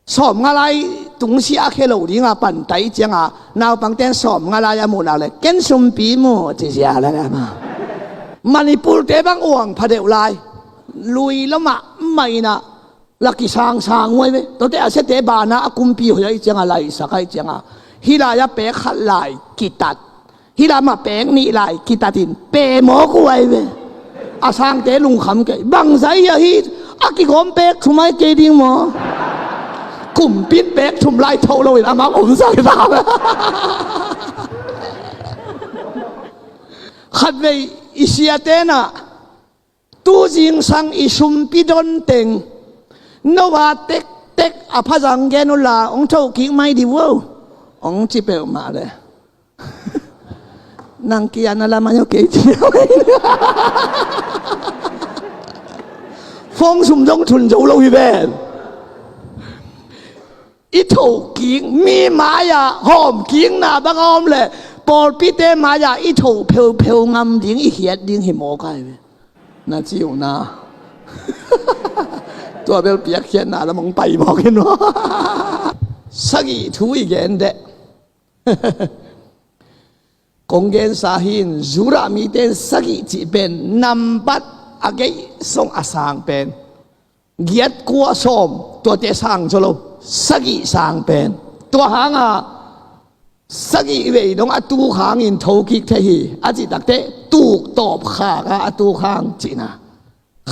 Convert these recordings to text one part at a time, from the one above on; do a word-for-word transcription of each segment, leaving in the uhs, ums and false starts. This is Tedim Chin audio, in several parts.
Sawm nga lai tungsiah a khia lo dinga pantai cianga naupangten sawm nga lai a muhnak le ken sumpi mu ci zia la lama. Manipur te bang uang pha deuh lai. Lui lama maina la kisangsang huai ve. Tote a siate bana a kumpi hoih ahi cianga laisak ahi cianga hih lai a pek khat lai kitat. Hih lamah pek nih lai kitatin pe mawk uh ai ve. A sangte lungkham kei bangzai ahi a kigawm pek thum ai kei ding maw? Kumpin pek thum lai thoh loin amah omsak ta. Khatvei i siatenah tu zingsang i sumpi don teng noah tektek a phazang gen uhla hong thoh kik mai di vo hong ci peuhmah le. Nang kiana lamah nyo kei ci. Fong sum zong thun zo lo hi ven. I thoh kik mi mai-ah hawm kikna bang a om le pawlpite mai-ah i thoh pheupheu ngam ding i khiat ding hi mawk ai ve. Na ci uhna tua bel piakkhiatna lam hong pai mawk in maw? Sagih thu i gen deh. Kong gensa hin Judah mite in sagih cih pen nambat a geih song a sang pen giat kua sawm tuate sang zaw lo sagih sang pen. Tua hanga sagih vei dong a tuk hangin thokik thei hi a cih takteh tuk tawp khaka a tuk hang cihna.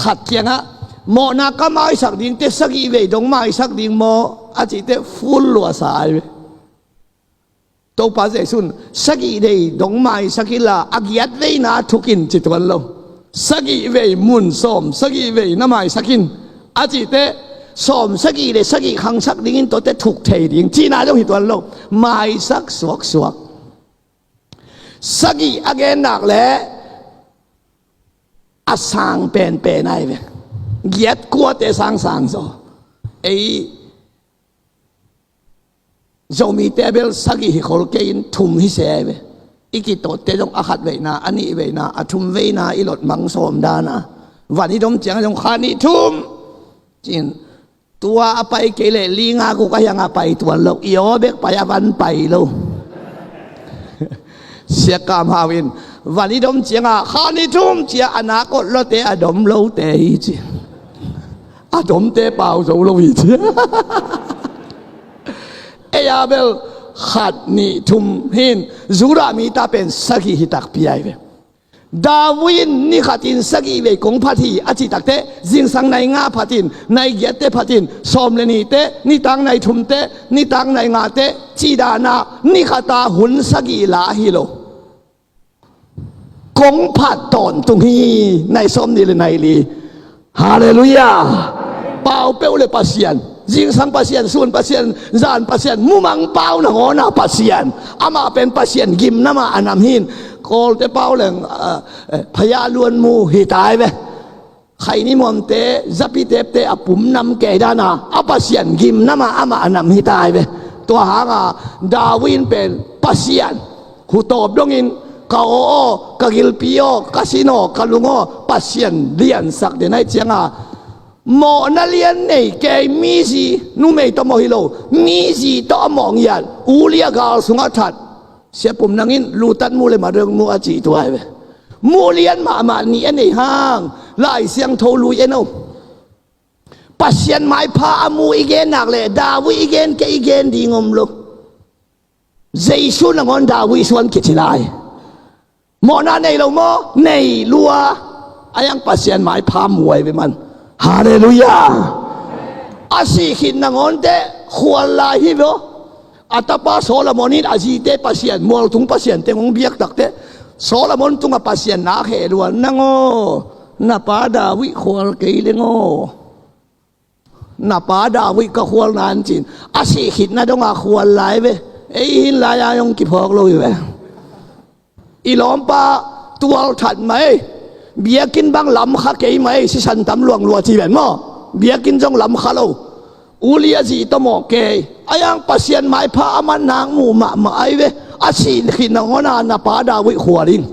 Khat kiangah mawhna ka maisak dingte sagih vei dong maisak ding maw a cihteh ful luasa ai ve. Topa Jesuh in sagih vei dong maisak inla a giat veina thukin ci tuan lo. Sagih vei mun sawm sagih vei na maisak in a cihteh sawm sagih le sagih khangsak dingin tuate thuk thei ding cihna dong hi tuan lo. Maisak suaksuak. Sagih a gennak le a sang penpen ai ve. Giat kuate sangsang zaw. Ei Zomite a bel sagih hi khol kei in thum hi se ai ve. I kitawtte zong a khat veina a nih veina a thum veina i lot mang sawm dana van i dom ciang zong kha nih thum cin. Tua a pai kei leh linga guk a hianga pai tuan lo i aw bek pai a van pai lo. Siakam hau in van i dom cianga kha nih thum cia a nak ot lote a dom lote hi ci. A domte pau zo lo hi ci. Ei a bel khat nih thum hin Judah mi ta pen sagih hi takpi ai ve. David in ni khatin sagih vei kong phat hi a cih takteh zingsang nai nga phatin nai giatte phatin sawm le nihte nitak nai thumte nitak nai ngate cih dana ni khata hun sagih la hi lo. Kong phat tawntung hi nai sawm nih le nai li. Halleluiah. Pau peuh le Pasian, zingsang Pasian, sun Pasian, zan Pasian, mumang pau nangawna Pasian. Amah pen Pasian gimnama a nam hin kawlte pau leng phaya luan mu hi tai ve. Khaini muamte zapi tepte a pum nam kei dana a Pasian gimnama amah a nam hi tai ve. Tua hanga David in pen Pasian hutawp dongin ka aw aw ka gilpi aw ka sin aw ka lung aw Pasian liansak den aih cianga mawhna lian nei kei mizi numei tawh mawh hi lo mizi tawh a mawh ngiat Ulia gal sungah that. Siapum nangin lutat mu le madreng mu a cih tuai ve. Mu lian mahmah nih a nei hang Lai Siangtho lui en o. Pasian maipha a mu i gennak le David i gen kei i gen ding om lo. Jesu nangawn David suan kici lai. Mawhna nei lo maw? Nei lua. A yang Pasian maipha muai ve man. Halleluiah. A sih khit nangawn teh khual lai hi ve aw. A tapa Solomon in a zite Pasian mualtung Pasian teng hong biak takteh Solomon tungah Pasian na kheh lua nangaw. Na pa David khual kei leng aw. Na pa David ka khual nan cin a sih khitna donga khual lai ve. Ei hin lai-a hong kiphawk lo hi ve. I lawmpa tual that mai. Biakinn bang lamkha kei mai sisan tam luang lua ci ven maw? Biakinn zong lamkha lo. Ulia zih tawh mawh kei a yang Pasian maipha a man nak muh mahmah ai ve. A sih khit nangawn a na pa David khual in.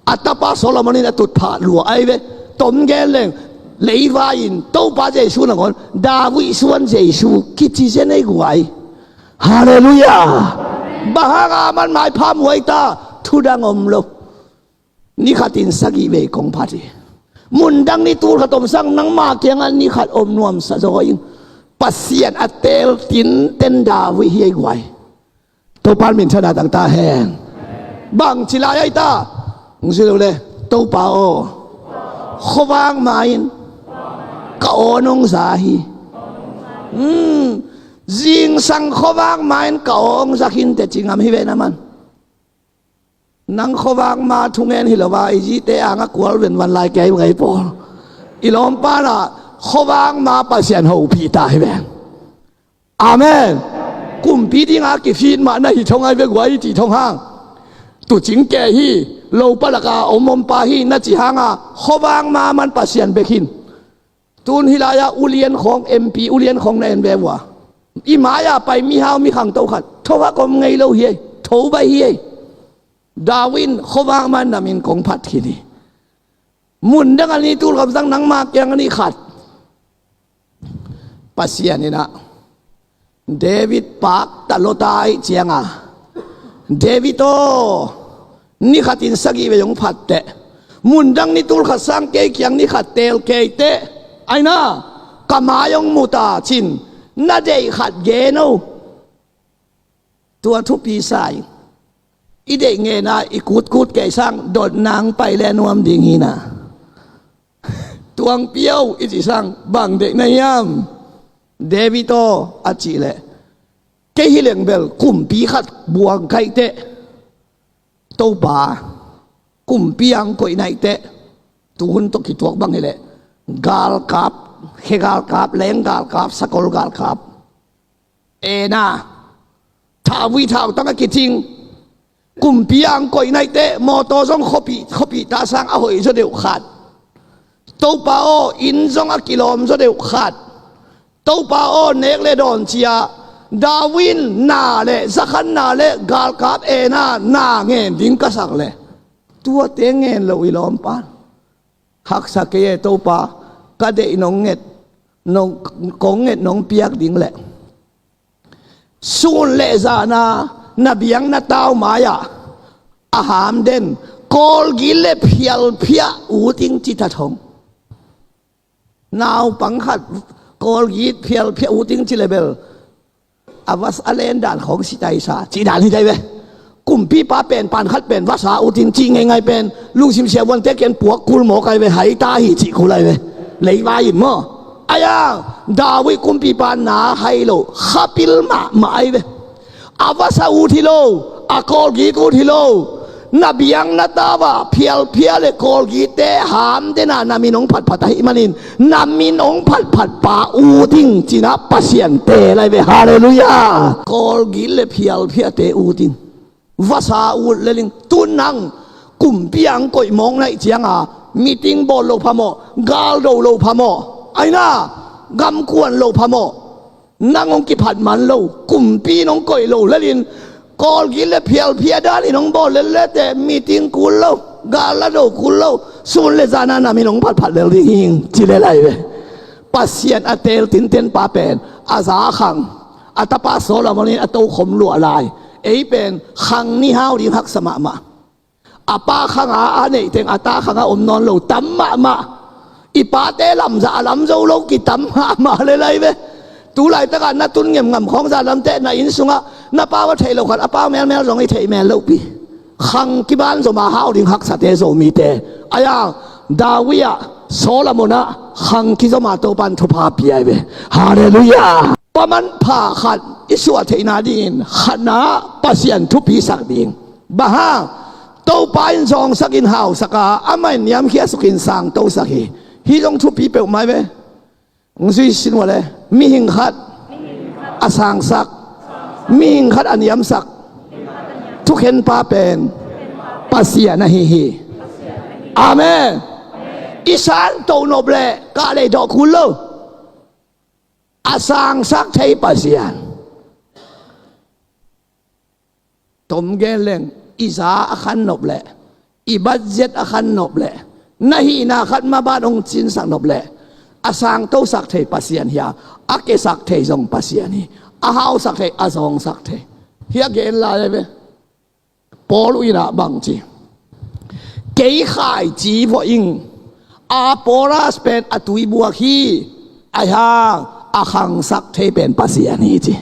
A tapa Solomon in a tutphah lua ai ve. Tom gen leng Leivai in Topa Jesu nangawn David suan Jesu kici zen ei guai. Halleluiah. Bang hanga man maipha muai ta? Thudang om lo. Ni khatin sagih vei kong phat hi. Mundang ni tul khat om sang nangma kiangah ni khat om nuamsa zaw ing. Pasian a teel tinten David hi ei guai. Topa min thana tangta hen. Bang ci lai ai ta? Hong si lo le. Topa aw, khuavak ma in ka aw nong za hi. Hmm. Zingsang khuavak ma in ka aw hong za khin te ci ngam hi ve na man. Nang khuavak ma thungen hi lo a, i zite angah kual venvan lai kei ngai pawl. I lawmpa na khuavak ma Pasian hopih ta hi ve. Amen. Kumpi dinga kifit mah na hi thong ai ve guai i cih thong hang. Tucing kei hi, lopa laka om ompa hi na cih hanga khuavak ma man Pasian bek hin. Tun hih lai-ah ulian khawng, M P ulian khawng na en ve uh a, i mai-ah pai mihau mikhangto khat thovak om ngei lo hi ei, thovai hi ei. David in khuavak ma in na min kong phat khin hi. Mundang a ni tul khat sang nangma kiang a ni khat. Pasian in ah David pakta lota ahih cianga, David aw, ni khatin sagih vei hong phat teh, mundang ni tul khat sang kei kiang ni khat teel kei teh, aina ka mai hong mu ta cin, na deih khat gen o. Tua thupi sa in, i deih ngena i kutkut kei sang dot nang pai le nuam ding hina. Tuang piau i ci sang bang deih na hiam? David aw, a cih leh, kei hi leng bel kumpi khat buang kaih teh, Topa, kumpi ang koih naih teh, tuhun tawh kituak bang hi leh, galkap, khe galkap, leng galkap, sakol galkap, ena, thauvui thautang a kicing, kumpi ang koih naih teh, mawtaw zong khuapih, khuapih ta sang a hoih zaw deuh khat. Topa aw, inn zong a kilawm zaw deuh khat. Topa aw, nek le dawn cia David in na le zakhan na le galkap ena na ngen ding ka sak le, tuate ngen lo i lawmpa. Haksa kei e Topa, ka deih nong nget, nong, kong nget nong piak ding leh sun le zana na biang na tau mai-ah a hamden kawlgit le phialphia uting ci ta thong. Naupang khat kawlgit phialphia uting ci le bel a vas a len dan khawng si taisa cih dan hi tai ve. Kumpipa pen pan khat pen vasa uting ci ngeingai pen lungsim siavuante ken puak kul mawk ai ve, hai ta hi cih kul ai ve. Leivai in maw, aiang David kumpipa na hai lo, khapil mahmah ai ve. A vasa ut hi lo, a kawlgik ut hi lo, na biang na tau-a phialphia le kawlgitte hamdena na min hong phatphat ahih manin na min hong phatphat pa ut ing cina Pasian te lai ve. Halleluiah. Kawlgik le phialphiate ut ing. Vasa ut le ling. Tun nang kumpi ang koih mawk naih cianga meeting bawl lo phamawh, galdo lo phamawh, aina gamkuan lo phamawh. Nang hong kiphat man lo, kumpi in hong koih lo lelin, kawlgik le phialphia danin hong bawl lellete meeting kul lo, gal la do kul lo, sun le zana na min hong phatphat lel ding hing ci lel ai ve. Pasian a teel tinten pa pen a za a khang, a tapa Solomon in a tokhom luah lai. Ei pen khang ni hau ding haksa mahmah. A pa khanga a neih teng a ta khanga om nawn lo tam mahmah. I pate lamzah a lam zo lo kitam mahmah le lai ve. Tulaitaka na tun ngemngam khawng zah lamteh na inn sungah na pau a theih lo khat a pau melmel zong i theih mel lohpi. Khang kiban zoma hau ding haksate Zomite. Aiang David ah Solomon ah khang kizoma Topan thupha piai ve. Halleluiah. Paman pha khat i suah theihna dingin khatna Pasian thupi sak ding. Bang hang? Topa in zawngsakin hausaka amah in niamkhiasukin sangtosak hi. Hih zong thupi peuhmah ve. Hong zui sin uh a le mihing khat a sangsak, mihing khat a niamsak thukhenpa pen Pasian ahi hi. Amen. I santo nop le kahlei dawh kul lo. A sangsak thei Pasian. Tom gen leng i za a khan nop leh i budget a khan nop leh na hihna khat maban hong cinsak nop leh A sangtosak thei Pasian hi a, a kesak thei zong Pasian hi. A hausak thei, a zawngsak thei hi a gen lai a ve. Paul uh in ah bang ci, kei khaici vawh ing, Apollos pen a tuibuak hi, ahi hang a khangsak thei pen Pasian hi ci.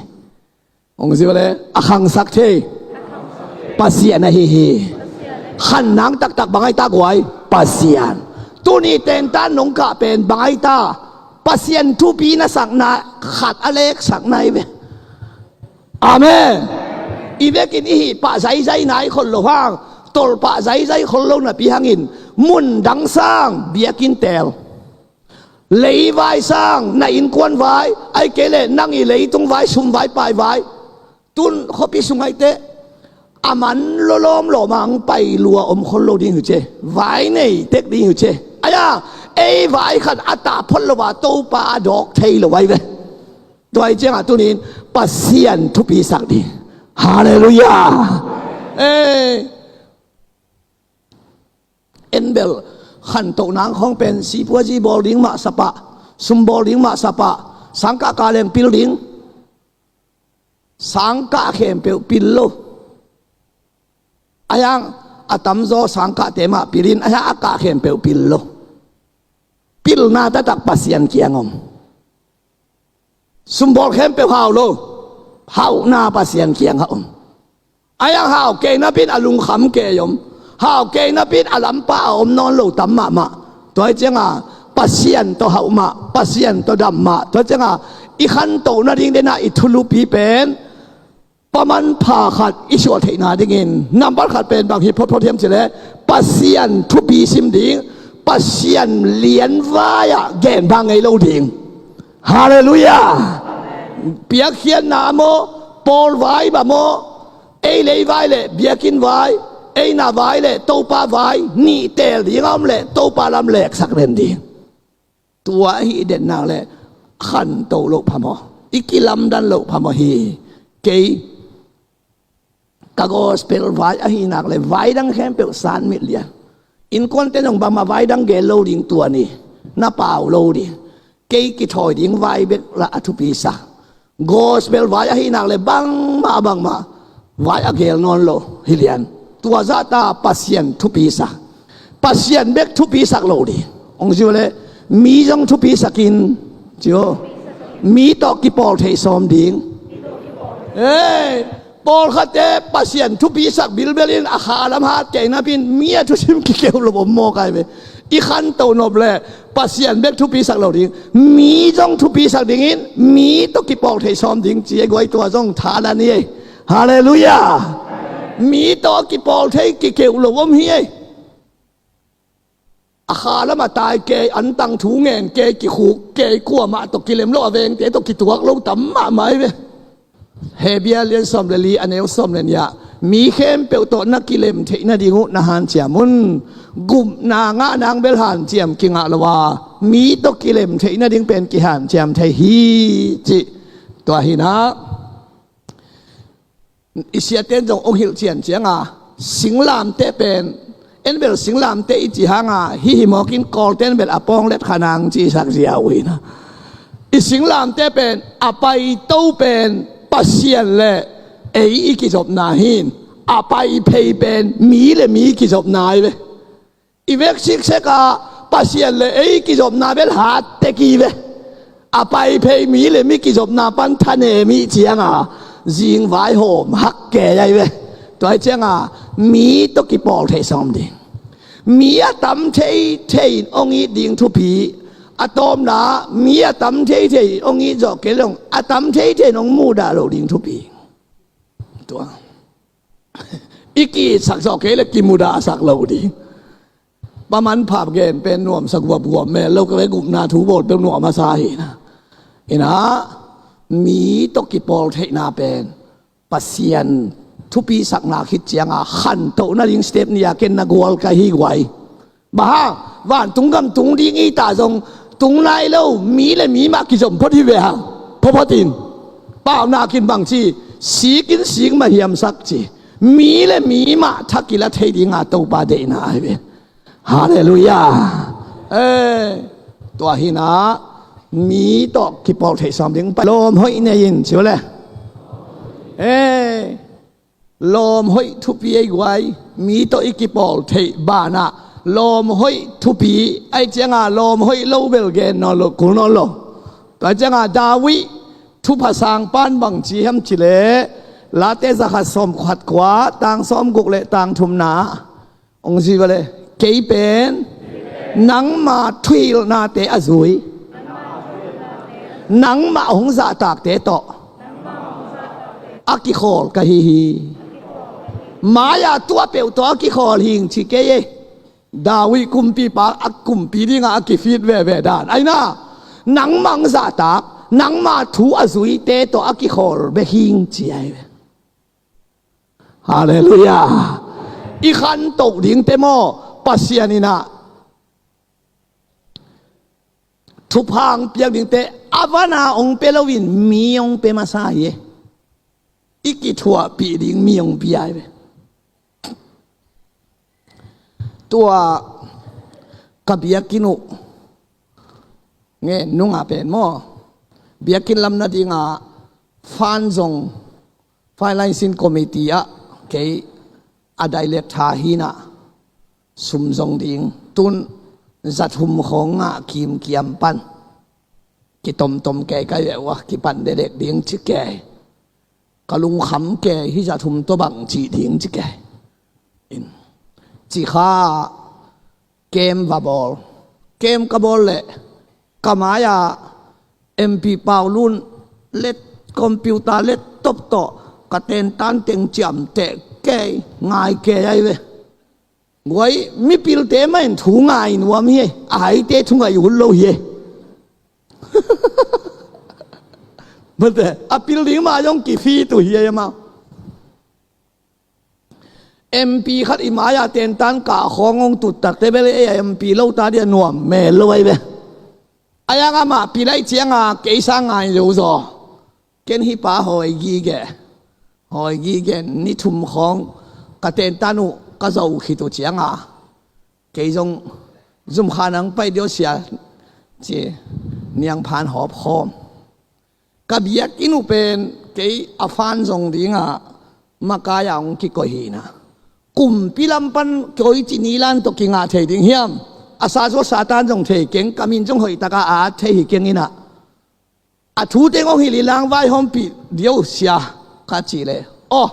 Hong zia le a khangsak thei Pasian ahi hi. Khan nang taktak bang ai ta guai, Pasian. Tuni tentan nong kah pen bang ai ta, Pasian thupi na sakna khat a leksakna hi ve. Amen. I vekin i hih pah zaizai nai khol lo hang, tol pah zaizai khol lo napi hangin, mun dang sang biakinn tel, lei vai sang, na innkuan vai, ai kei leh nang i leitung vai, sum vai, pai vai, tun khuapi sung aite a man lawlawm lawm ang pai lua om khol lo ding hi ce. Vai nei tek ding hi ce. Aia, ei vai khat a tah phot lo a, Topa a dawk thei lo ai ve. Tua hi ciangah tunin Pasian thupi sak ding. Halleluiah. Eh, en bel khantoh nang khawng pen sipuazi bawl ding mah sapah, sum bawl ding mah sapah, sangkah kaleng pil ding, sangkah khempeuh pil lo. Ahi hang a tamzaw sangkahte mah pilin, ahi hang a kah khempeuh pil lo. Pilna taktak Pasian kiang om. Sumbawl khempeuh hau lo, hauhna Pasian kiang a om. Ahi hang hau kei napin a lungkham kei om. Hau kei napin a lampa a om nawn lo tam mahmah. Tua hi cianga Pasian tawh hauh mah, Pasian tawh dam mah. Tua hi cianga i khantoh nading dena i thulupi pen paman pha khat i suah theihna dingin nambat khat pen bang hi photphot hiam cileh, Pasian thupi sim ding, Pasian lianvai-ah gen bang ngei lo ding. Halleluiah. Piakkhiatna maw, Paul vai bang maw, ei lei vai le biakinn vai, ei na vai le Topa vai nih teel ding a om le Topa lam leksak len ding. Tua ahi i den nak le khanto loh phamawh, i kilamdan loh phamawh hi. Kei ka gospel vai ahi nak le vai dang khempeuh san mit lian. Innkuante nong bangmah vai dang gen lo ding tua ni, na pau lo ding. Kei kithawi ding vai bek lah a thupi sa. Gospel vai ahi nak le bangmah bangmah vai a gel nawn lo hi lian. Tua zahta Pasian thupi sa. Pasian bek thupi sak lo ding. Hong zia le mi zong thupi sakin zia. Mi tawh kipawl thei sawm ding. Hey, pawlkhatte Pasian thupi sak bilbelin a kha lam hat kei napin mi a thusim kikeu lo om maw kai ve. I khanto nop le Pasian bek thupi sak lo ding, mi zong thupi sak dingin mi tawh kipawl thei sawm ding ci ei guai, tua zong thadan hi ei. Halleluiah. Mi tawh kipawl thei kikeu lo om hi ei. A kha lam a tai kei, antang thu ngen kei, kikhuk kei, kuamah tawh kilem lo, a vengte tawh kituak lo tam mahmah hi ve. Hebru lian sawm le li, a neu sawm le nih ah, mi khempeuh tawh na kilem theih nading uh na hanciam un. Gupna ngah nang bel hanciam kingah lo a, mi tawh kilem theih nading pen kihanciam thei hi, cih tua hi na. I siaten zong ong hilh ciancianga, singlamteh pen, en bel singlamteh i ci hanga, hih hi mawkin Kawlten bel a pawng let khanang ci sak zia uh hi na. I singlamteh pen a paito pen Pasian le ei i kizopna hi. A paiphei pen mi le mi kizopna hi ve. I vek siksek a Pasian le ei kizopna bel hat tek hi ve. A paiphei mi le mi kizopna pan thanem i cianga zing vaihawm hak kei ahi ve. Tua hi cianga mi tawh kipawl thei sawm ding. Mi a tam theithei in ong it ding thupi. A tawpna, mi a tam theithei in ong it zawh kei leh ong, a tam theithei in ong muhdah loh ding thupi. Tua i ki-itsak zawh kei leh kimuhdahsak loh ding. Paman phap gen pen nuamsa guapguap mel lo ka ve, gupna thu bawl peuh nuam a sa hi na. Hi na, mi tawh kipawl theihna pen Pasian thupi sakna khit cianga khantoh nading step nih a ken na gual ka hi guai. Bang hang, vantung gam tung ding i ta zong tung nai lo, mi le mi mah kizom phot hi ve hang. Photphot in, paunak in bang ci, sik in sik mah hiamsak ci. Mi le mi mah thak i la thei dinga Topa deihna ahi ve. Halleluiah. Eh, tua hi na, Mi tawh kipawl theih sawm ding pa lawm hoih nei in ci uh le. Lawm hoih thupi ei guai. Mi tawh i kipawl theih banah lawm hoih thupi. Aih cianga lawm hoih lo bel gen nawn lo, kul nawn lo. Tua cianga David thupha sangpan bang ci hiam ci le, Late zakhat sawm khat kua tang sawm guk le tang thumna. Ong zi vale, kei pen nangma thuhilhnate a zui, nangma hong zahtakte tawh a kikhawl ka hi hi. Mai-a tua peuh tawh a kikhawl hing ci kei e. David kumpipa a kumpi dinga a kifit veve dan aina, nangma hong zahtak, nangma thu a zuite tawh a kikhawl bek hing ci ai ve. Halleluiah. I khantoh dingte maw, Pasian inah thupha hong piak dingte a vana hong pia loin mi hong pia masa hi e. I kithuahpih ding mi hong pia hi ve. Tua ka biakinn uh nge nunga pen maw, biakinn lam nadinga fan zong, financing committee ah kei a dai let tha hinah sum zong ding tun zathum khawng ngah kimkiam pan kitomtom kei ka veh uh a kipan dedek ding ci kei. Ka lungkham kei hi zathum tawh bang cih ding ci kei. In cikha kem va bawl. Kem ka bawl leh ka mai-a M P Paulun let computer laptop tawh ka tentan teng ciamteh kei ngai kei ai ve. Guai mipilte mah in thu ngai nuam hi e, a haite thu ngai ut lo hi e. Mate a pil ding mah zong kifit uh hi e amau. M P khat i mai-a tentan kah khawng hong tuttakte bel ei a M P lo ta dia nuam mel lo ai ve. Ai ang amah pil ai cianga kei sang ngai zo zaw. Ken hi pa hawi gige, hawi gige ni thum khawng ka tentan uh ka zo khit uh cianga kei zong zum kha nang pai dio sia ci niangphan hawp khawm. Ka biakinn uh pen kei a fan zong dinga makai-a hong kikoih hina. Kumpi lam pan koici nilan tawh kingah thei ding hiam? A sa zua Satan zong thei keng, ka min zong hoihtaka a at thei hi keng inah. A thu teng hong hilh inlang vaihawmpih dio sia ka cih leh, aw,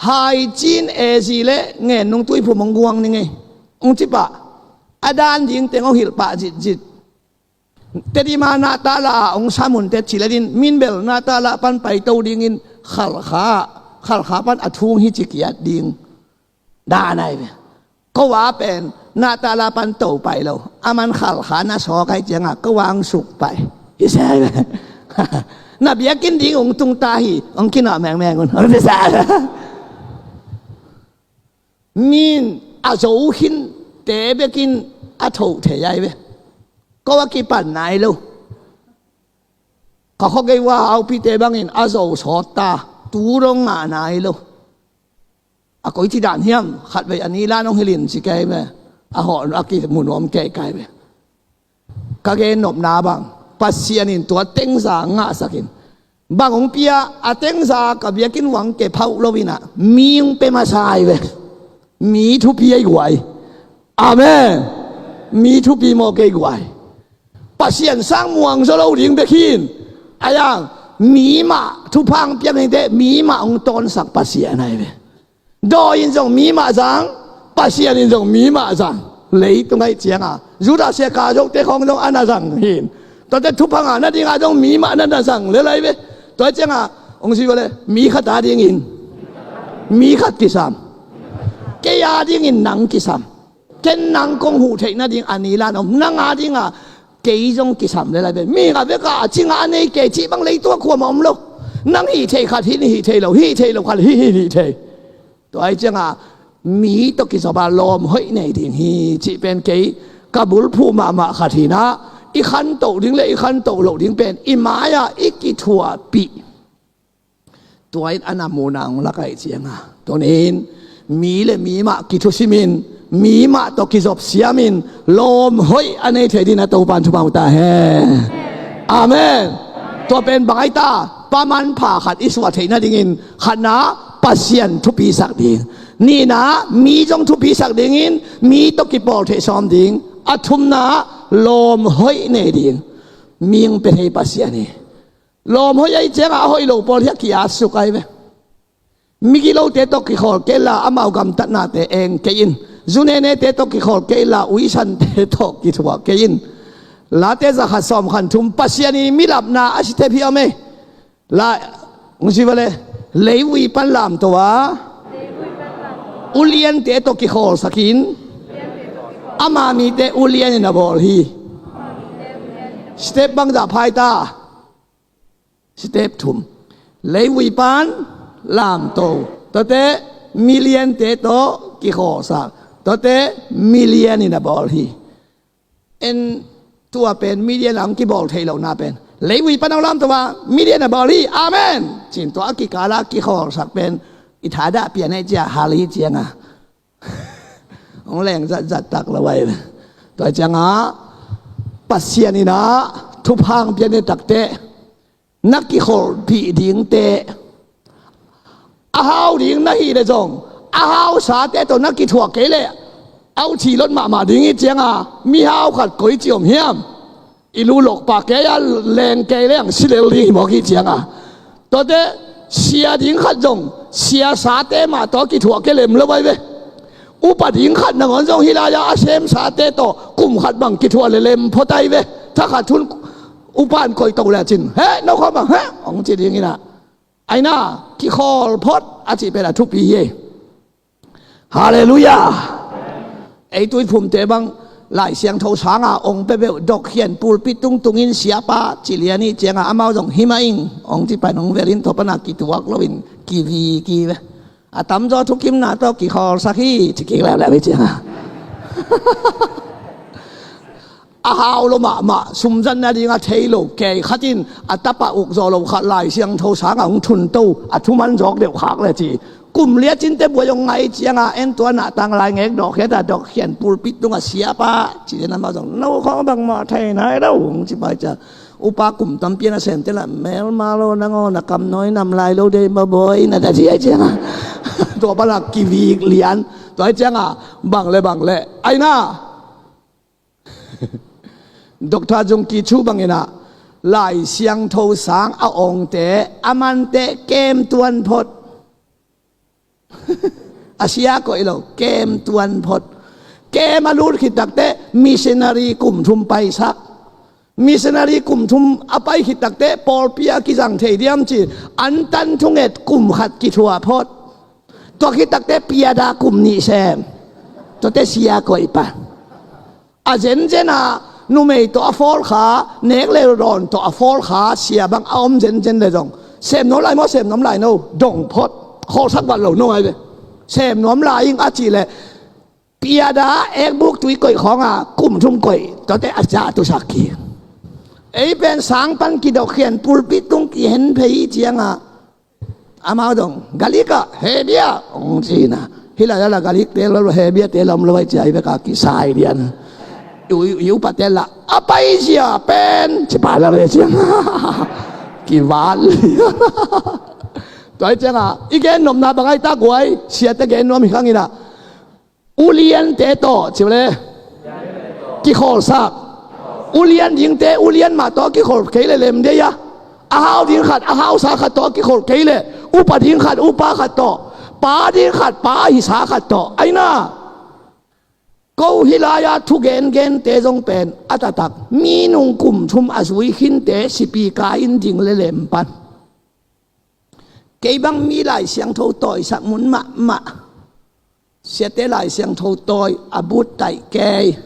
haicin ezi le ngen nung tuiphum hong guang ning ei hong ci pah. A dan ding teng hong hilh pah zitzit. Tedim a nahtahla a hong samun te ciletin minbel nahtahla pan paito dingin Khalkha, Khalkha pan a thung hi ci kiat ding dan ai ve. Ko a pen nahtahla pan to pai lo, a man Khalkha na sawk ai cianga ko a hong suk pai hi se ai ve. Na biakinn ding hong tung ta hi, hong kinah mengmeng un, hong ti se ai ve. Min a zo khin te bekin a thoh thei ai ve. Ko a kipan nai lo. Ka khuagei ua aupite bangin a zo sawt ta, tu dong ngah nai lo. A koici dan hiam, khatvei a nilan hong hilhin ci kei ve. A hawh a kimu nuam kei kai ve. Ka gen nopna bang, Pasian in tua tengza ngahsakin bang hong pia, a tengza ka biakinn uang ke phauh loinah mi hong pe masa ai ve. Mi thupi ei guai. Amen. Mi thupi maw kei guai. Pasian sang muang zaw lo ding bek hin. Ayang mi mah thupha hong piak ningte, mi mah hong tawnsak Pasian ai ve. Dawi in zong mi mah zang, Pasian in zong mi mah zang. Leitung aih cianga Judah sia ka zote khawng zong a na zang hin. Tuate thupha ngah nadinga zong mi mah na na zang lelai ve. Tua cianga hong zi vale, mi khat a dingin mi khat kisam. Kei a dingin nang kisam. Ken nang kong huh theih nading a nilan om, nang a dinga kei zong kisam lelai ve. Mi nga veka a cinga a nei kei cih bang leitung a khuam a om lo. Nang hih theih khat hih ni hih thei lo, hih theih lo khat hih hih hih thei. Tua ai cianga mi tawh kizop a lawm hoih nei ding hi cih pen kei ka bulphuh mahmah khat hinah, i khantoh ding le i khantoh loh ding pen i mai-ah i kithuahpih. Tua in a na muna hong lak aih cianga tunin mi le mi mah kithusimin, mi mah tawh kizop siamin lawm hoih a nei thei dingin a Topan thupha ta hen. Amen. Tua pen bang ai ta, pa manpha khat i suah theih nadingin, khatna, Pasian thupisak ding. Nihna, mi zong thupisak dingin, mi tawh kipawl thei sawm ding. A thumna, lawm hoih nei ding. Mihing pia thei Pasian hi. Lawm hoih ahih ciangah a hoih lo pawl hi a ki-at suk ai ve. Migilote tawh kikhawl kei la, amau gamtatnate eng kei in. Zu nenete tawh kikhawl kei la, uisante tawh kithuah kei in. Late zakhat sawmkhat thum, Pasian i milapna a si thei hi om ei. La, hong ci va le, leivui pan lamto a, uliante tawh kikhawlsak in, ama mite ulian in a bawl hi. Step bangzah pha ai ta? Step thum. Leivui pan lamto. Tuate miliante tawh kikhawlsak. Tuate milian in a bawl hi. En, tua pen milian a hong kibawl theih lohna pen, leivui pan hong lamto a, milian a bawl hi. Amen. Cin tua a kikala kikhawlsak pen i thadah pian ei cia hal hi cianga hong leng zatzat tak lo ai. Tua cianga Pasian in a thupha hong pia ni takteh, na kikholhpih dingte, a hau ding na hih leh zong, a hausate tawh na kithuah kei leh, a uthi lot mahmah ding hi cianga, mihau khat koi ci om hiam? I lu lokpa kei a leng kei leng si lel ding hi mawk hi cianga. Tuate, sia ding khat zong siasate mah tawh kithuah kei lem lo ai ve. Upa ding khat nangawn zong hih lai-a a semsate tawh kum khat bang kithuah lelem phot ai ve. Thakhat hun upan koih to le cin, he, no khawm bang, he, hong ci ding inah, aina, kikhawl phot a cih pen a thupi hi. Halleluiah. Ei tuiphumte bang Lai Siangtho sanga ong pia beuh, dokkhian pulpit tungtungin siapa cilian ih cianga amau zong himah ing ong ci pan ong velin tua pana kituak loin kivi kive. A tamzaw thukimna tawh kikhawlsak hi, ci kik leuleu hi cianga. A hau lo mahmah, sumzan nading a thei lo kei khatin a tapa uk zawh lo khat Lai Siangtho sanga hong thunto, a thuman zawk deuh khak le ci. Kum liacinte buai hong ngai cianga en tua nahtang lai ngek dawkhiata dokkhian pulpit tunga siapa ci den amau zong no khawng bangmah thei nai lo hong ci pai cia. Upa kum tampi a na semte lah, melma lo nangaw, na kam nawi nam lai lo dei mabawi na ta ci ai cianga. Tua pala kivik lian. Tua ai cianga bang le bang le aina. Doctor Zung Ki Chu bangin ah Lai Siangtho sang a ongte a mante kem tuan phot. A sia koih lo, kem tuan phot. Kem a lut khit takteh missionary kum thum paisak. Missionary kum thum a pai khit takteh pawlpi a kizang thei diam ci, antan thunget kum khat kithuah phot. Tua khit takteh piada kum nih sem. Tuate sia koih pan. A zenzen a numei tawh a fawlkha, nek le dawn tawh a fawlkha sia bang a om zenzen le zong, sem nuam lai maw, sem nuam lai no, dong phot. Khawlsak vat lo no ai ve. Sem nuam lai ing a cih leh piada ekbuk tui koih khawnga kum thum koih, tuate a sia tusak hi. Ei pen sang pan kidokkhian pulpit tung kihen phei cianga amau dong, Galik ah, hebia, ong cina. Hih lai ala Galik te lo, hebia te lom lo ai cia ai beka kisai dian. Iu, iu, iu patel la, a paizia pen, ci pa la le ciang. Kival. Tua ai cianga, i gen nopna bang ai ta guai, siate gen nuam hi khang ina. Uliante tawh, ci le. Kikhawlsak. Ulian dingte, ulian mah tawh kikholh kei le lem dei a. A hau ding khat, a hausa khat tawh kikholh kei le. Upa ding khat, upa khat tawh. Pa ding khat, pa hisa khat tawh. Aina. Ko hih lai-a thugen gente zong pen a taktak. Mi nung kum thum a zui khinte sipi ka in ding le lem pan. Kei bang mi Lai Siangtho tawisak mun mahmah. Siate Lai Siangtho tawi a but taih kei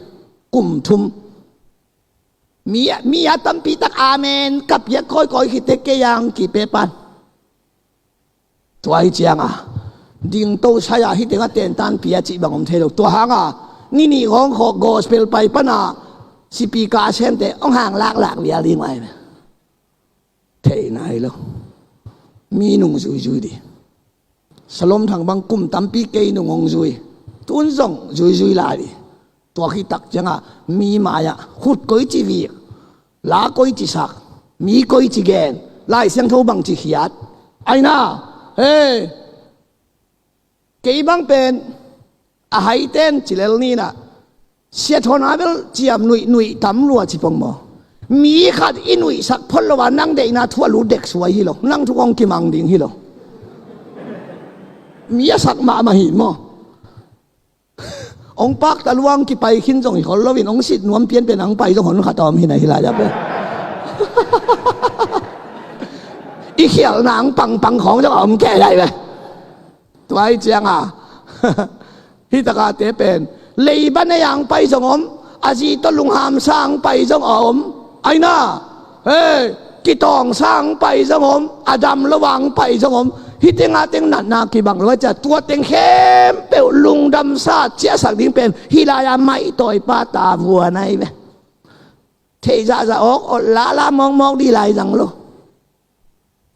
kum thum. Mi, mi a tampi tak amen ka piak kawikawi khite kei ang kipe pan. Tua hi cianga dingto sai-a hih tengah tentan pia cih bang om thei lo. Tua hanga ni nih hong khawk gospel pai pana sipi ka a semte hong hang laklak vial ding vai. Thei nai lo. Mi nung zuizui di. Salom Thang bang kum tampi kei nung hong zui. Tun zong zuizui lai di. Tua khit tak cianga mi mai-ah khut koi ci vik, la koi ci sak, Mi koi ci gen, Lai Siangtho bang ci khiat? Aina, hei, kei bang pen a haiten ci lel ni na, Sia Thawn a bel ciam nuih nuih tam lua ci pong maw? Mi khat i nuihsak phot lo a nang deihna thu a lut dek suai hi lo, nang thu kong kimang ding hi lo. Mi a sak mahmah hi maw? Ong pak ta luang kipai khin zong hi khol loin, ong sit nuam pianpian ang pai zong hon khat a om hi na hi lai a pe. I khialna ang pangpang khawng zong a om kei lai ve. Tua hi cianga hi takate pen leiban ei ang pai zong om, a zi tawh lunghamsa ang pai zong a om. Aina, hei, kitawngsa ang pai zong om, a dam lo ang pai zong om. Hih tenga teng natna kibang lo a cia, tua teng khempeuh lungdamsa ciahsak ding pen hih lai-a maihtawipa ta vuan ahi ve. Thei zahzah awk, awt lala mawkmawk dih lai zang lo.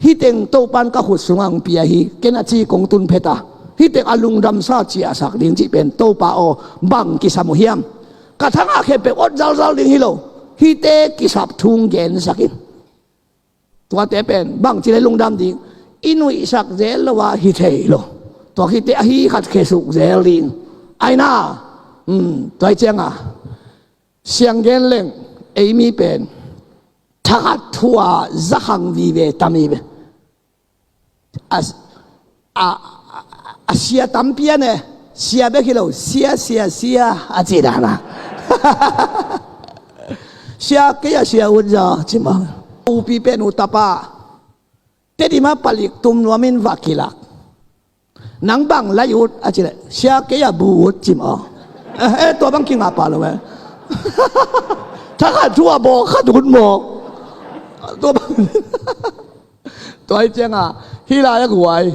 Hih teng Topan ka khut sungah hong pia hi, ken a ci kong tun phet a, hih teng a lungdamsa ciahsak ding cih pen Topa aw, bang kisam uh hiam? Ka thangah khempeuh awt zalzal ding hi lo, hihte kisap thu hong gensak in. Tuate pen bangci le lungdam ding, i nuihsak zel lo a hi thei lo. Tua khite ahi khat khesuk zel ding. Aina, um, tua hi cianga siang gen leng, ei mi pen thakhat thu a zakhang vive tam hi ve. A, a, a, a sia tampi a ne, sia bek hi lo, sia, sia, sia a ci dan a. Sia kei a sia ut zaw ci maw. Upi pen u tapa Tedim a palik tum nuamin va kilak. Nang bang lai ut a ci leh, sia kei a bu ut ci maw. Eh, eh, tua bang kingah pah lo eh. Thakhat thu a bawk khat ut maw. Tua bang. Tua hi cianga hih lai a guai,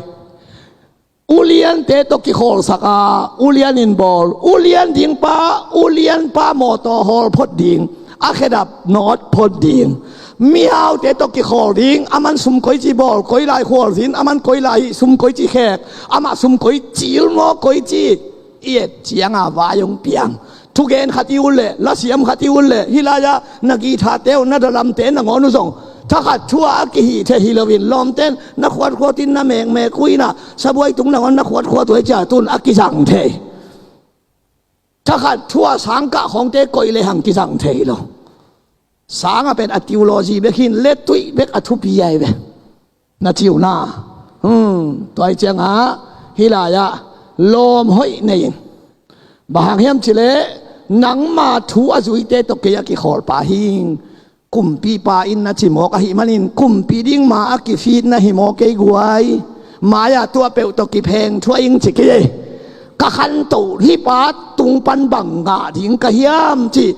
uliante tawh kikhawlsak a, ulian in bawl, ulian ding pa, ulian pa mawtaw hawl phot ding, a khedap nawt phot ding. Mihaute tawh kikhawl ding, a man sum koi ci bawl, koi lai khualzin, a man koi lai sum koi ci khek, amah sum koi cil maw koi ci. I et cianga vai hong piang. Thugen khat i ut leh, lasiam khat i ut leh, hih lai-ah na guitar-te uh, na dalamte nangawn uh zong thakhat thu a kihih thei hi loin, lawmten na khuatkhuat in, na mekmek uh in a, sabuai tung nangawn na khuatkhuat uh hi cia tun a kizang thei. Thakhat thu a sangkah khawngte koih lehang kizang thei hi lo. Sanga pen a theology bek hi in, letuih bek a thupi ahi ve. Na ci uh na. Hmm, tua hi ciangah hih lai-ah lawm hoih nei in. Bang hang hiam cih leh nangma thu a zuite tawh kei a kikhawl pa hi ing. Kumpipa in na ci mawk ahih manin kumpi ding ma a kifit na hi maw kei guai. Mai-ah tua peuh tawh kipheng thuah ing ci kei ei. Ka khantoh hih pa tung pan bang ngah ding ka hiam cih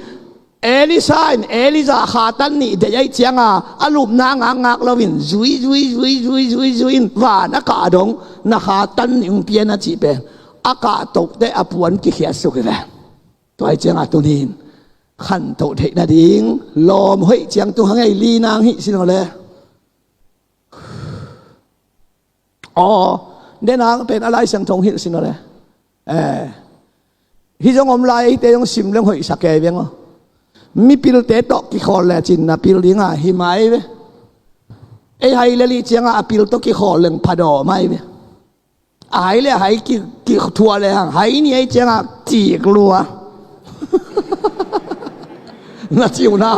Elisha in Elijah khatan nih deih ahih cianga a lupna ngakngak loin zui, zui, zui, zui, zui, zui in van a kah dong, na khatan nih hong pia in a cih pen a kahtoh teh a puan kikhiatsuk hi ve. Tua hi cianga tuni in khantoh theih nading lawm hoih ciang tung hang ei, li nang hih sin aw le. Aw, den a pen a Lai Siangtho hong hilh sin aw le. Eh. Hih zong om lai, hihte zong sim leng hoihsa kei veng aw. Mipilte tawh kikhawl lecin na pil dinga hi mai ve. Ei hai lel hih cianga a pil tawh kikhawl leng phadawm ahi ve. A hai le a hai ki, kithuah lehang hai ni ahih cianga cik lua. Na ci uh na.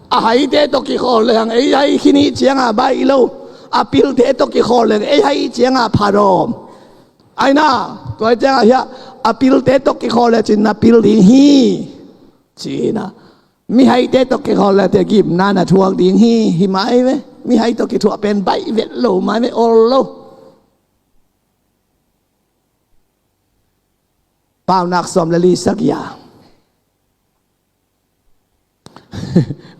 A haite tawh kikhawl lehang ei hai khin hih cianga baih lo. A pilte tawh kikhawl lehang ei hai hih cianga phadawm. Aina, tua hi cianga hiah a pilte tawh kikhawl lecin na pil ding hi. Ci na. Mihaite tawh kikhawl lete gimna na thuak ding hi, hi mai ve. Mihai tawh kithuah pen baih vet lo mai ve, ol lo. Paunak sawm le li, sagih a.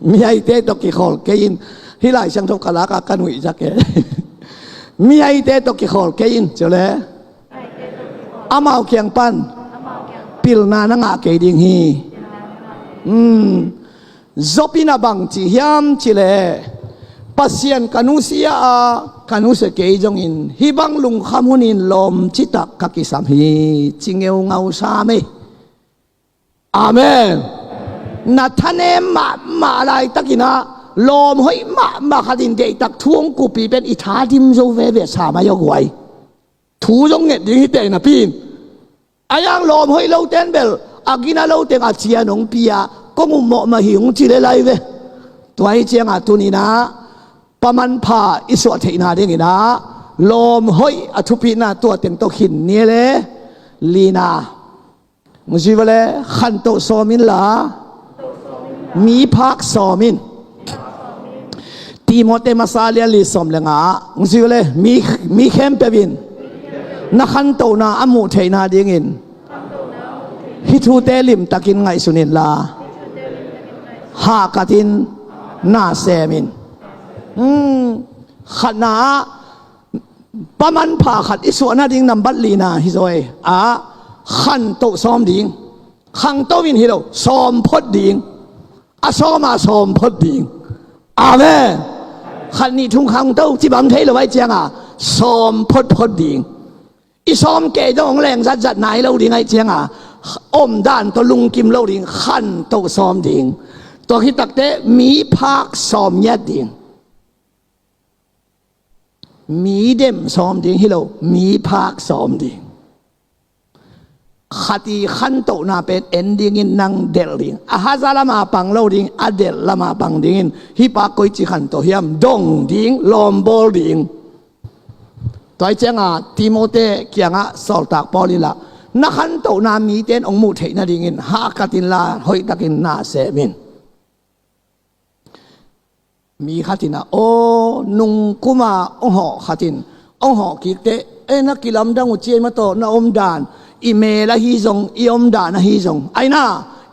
Mihaite tawh kikhawl kei in. Hih Lai Siangtho ka lak a ka nuih zak e. Mihaite tawh kikhawl kei in, ci aw le. Amau kiang pan pilna na ngah kei ding hi. Hmm. Job in a bang ci hiam cih leh, Pasian ka nusia a, ka nusia kei zongin hih bang lungkham hunin lawm citak ka kisam hi, ci ngeungau sam ei. Amen. Na thanem mahmah laitakin ah Lawm hoih mahmah khat in deihtak thu hong kupi pen i tha dim zo veve sa mai aw guai. Thu zong nget ding hi tei napi in. A yang lawm hoih lo ten bel a gina lo teng a cian hong pia kong ummawh mah hi hong ci lelai ve. Tua hi cianga tuninah pamanpha i suah theihna dinginah lawm hoih a thupina tua teng tawh khin ni le lina. Zui vale khantoh sawm inla miphak sawm in. Timote masa lian li sawm le nga ah zui vale mi, mi khempeuh in na khantohna a muh theihna dingin hih thute limtakin ngaihsun inla hahkatin na sem in. Hmm, khatna ah pamanpha khat i suahna ding nambat lina hi zaw e. A khantoh sawm ding. Khantoh in hi lo, sawm phot ding. A sawm a sawm phot ding. Amen. Khat nih thum khantoh cibam thei lo ai cianga sawm phot phot ding. I sawm kei dong hong leng zatzat nai lo ding ai cianga omdan tawh lungkim lo ding, khantoh sawm ding. Tua khit takte miphak sawm ngiat ding. Mi dem sawm ding hi lo, miphak sawm ding. Khat i khantohna pen en dingin nang delh ding. A haza lama pang lo ding, a delh lama pang dingin hih pa koici khantoh hiam dong ding, lawmbawl ding. Tua hi cianga Timote kiangah sawltak Paul in lah na khantohna mite in hong muh theih nadingin hahkat inla hoihtakin na sem in. Mi khat in ah aw nungkuma hong hawh khat in hong hawh kik teh e na kilamdang uh ci ei mah tawh na omdan i mel ahi zong i omdan ahi zong aina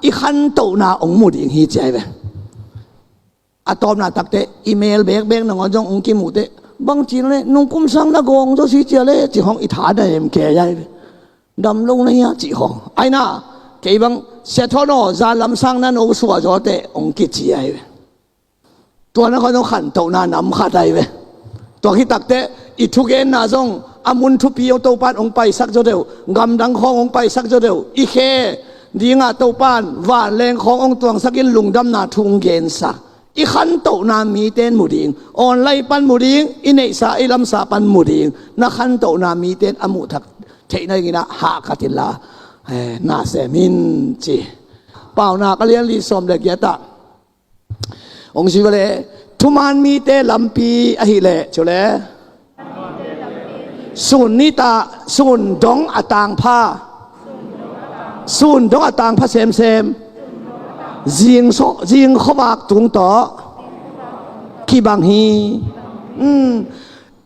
i khantohna hong mu ding hi ci ai ve. A tawpna takte i mel bekbek nangawn zong hong kimuh teh bang ci le nungkum sang na gawng zaw si cia le ci hong i tha na em kei ai ve. Dam lo na hia ci hong aina kei bang sia thawn aw zan lam sang na no sua zaw teh hong kici ai ve. Tua na khan zong khantohna nam khat ai ve. Tua khit takte i thugenna zong a mun thupi aw Topan hong paisak zaw deuh, gamdang khawng hong paisak zaw deuh, i khe dingah Topan vanleng khawng hong tuangsakin lungdamna thu hong gensak. I khantohna mite in mu ding, online pan mu ding, i neihsa i lamsa pan mu ding, na khantohna mite in a muh thak theih nadingin ah hahkat inla eh, na sem in ci. Paunak a lian li sawm le giat ah hong ci vale thuman mite lampi ahileh cu le sun nita sun dong a tangpha sun dong a tangpha semsem zing, so, zing khuavak tung tawh kibang hi. Hmm.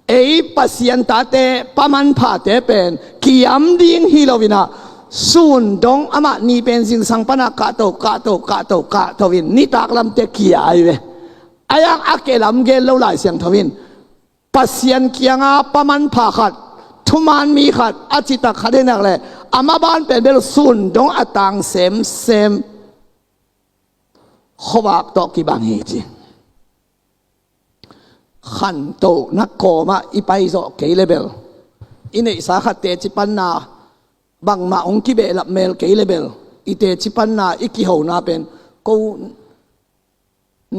Ei Pasian tate pamanphate pen kiam ding hi loinah sun dong amah ni pen zingsang panah kahto kahto kahto kahto in nitak lamte kia ai ve. A yang a ke lam gen lo Lai Siangtho in Pasian kianga pamanpha khat thuman mi khat a citak khat hinak le a maban pen bel sun dong a tang semsem khuavak tawh kibang hi ci. Khantohna kawmah i paizawh kei le bel i neihsa khat teci panna bangmah hong kibehlap mel kei le bel i teci panna i kihona pen ko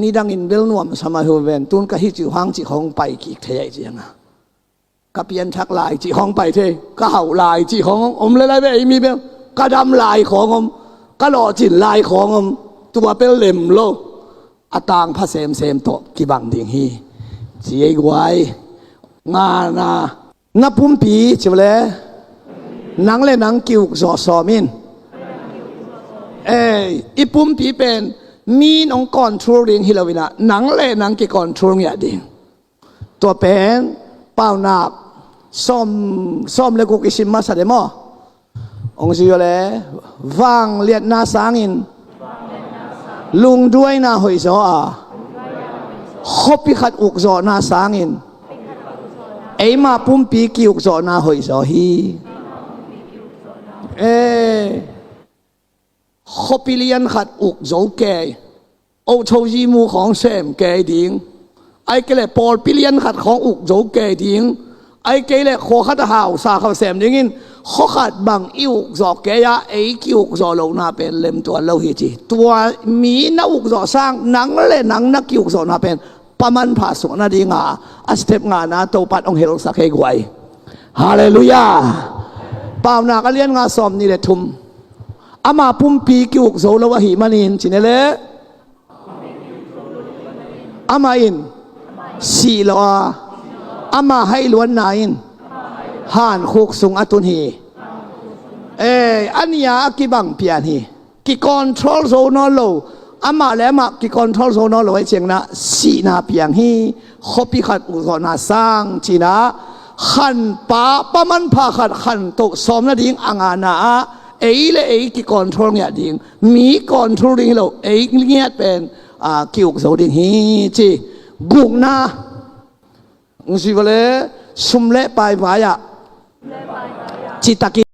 nidangin bel nuamsa mah hi ven tun ka hi cih hang cih hong pai kik thei aih cianga ka pianthak lai cih hong pai thei ka hauh lai cih hong om le lai ve ei mi bel ka dam lai khawng om ka lawhcin lai khawng om tua pel lem lo a tangpha semsem tawh kibang ding hi ci ei guai. Ngana na pumpi ci le nang le nang kiuk zawh sawm in. Ei i pumpi pen mi in hong control ding hi loinah nang le nang kicontrol ngiah ding. Tua pen paunak sawm sawm le guk i sim masa de maw? Hong zui aw le vangliatna sangin lungduaina hoihzaw a khuapi khat ukzawhna sangin eima pumpi kiukzawhna hoihzaw hi. E khuapi lian khat ukzo kei, ochozi mu khawng sem kei ding, ai ke le pawlpi lian khat khawng ukzo kei ding, Ahih kei leh khua khat a hausa khat sem dingin khua khat bang i ukzawh kei a, ei ki-ukzawh lohna pen lemtuan lo hi ci. Tua mi na ukzawh sang nang le nang na ki-ukzawhna pen pa manpha suah nadinga a step ngana Topa'n hong helsak hi guai. Halleluiah. Paunak a lian nga sawm nih le thum. Ama pumpi ki-ukzo lo ahih manin cih leh amah in sih lo a, ama haihluatna in hankhuk sung a tun hi. Ei, a nih a kibang pian hi. Ki-control zo nawn lo, amah le amah ki-control zo nawn lo ahih ciangin sihna piang hi. Khuapi khat ukzawhna sang ci-in khanpa pa manpha khat khantoh sawm nading a ngana ah ei le ei ki-control ngiat ding, mi control ding hi lo, ei ngiat pen a, ki-ukzo ding hi ci. Gukna, hong ci vale, sum le pai vai-ah citakin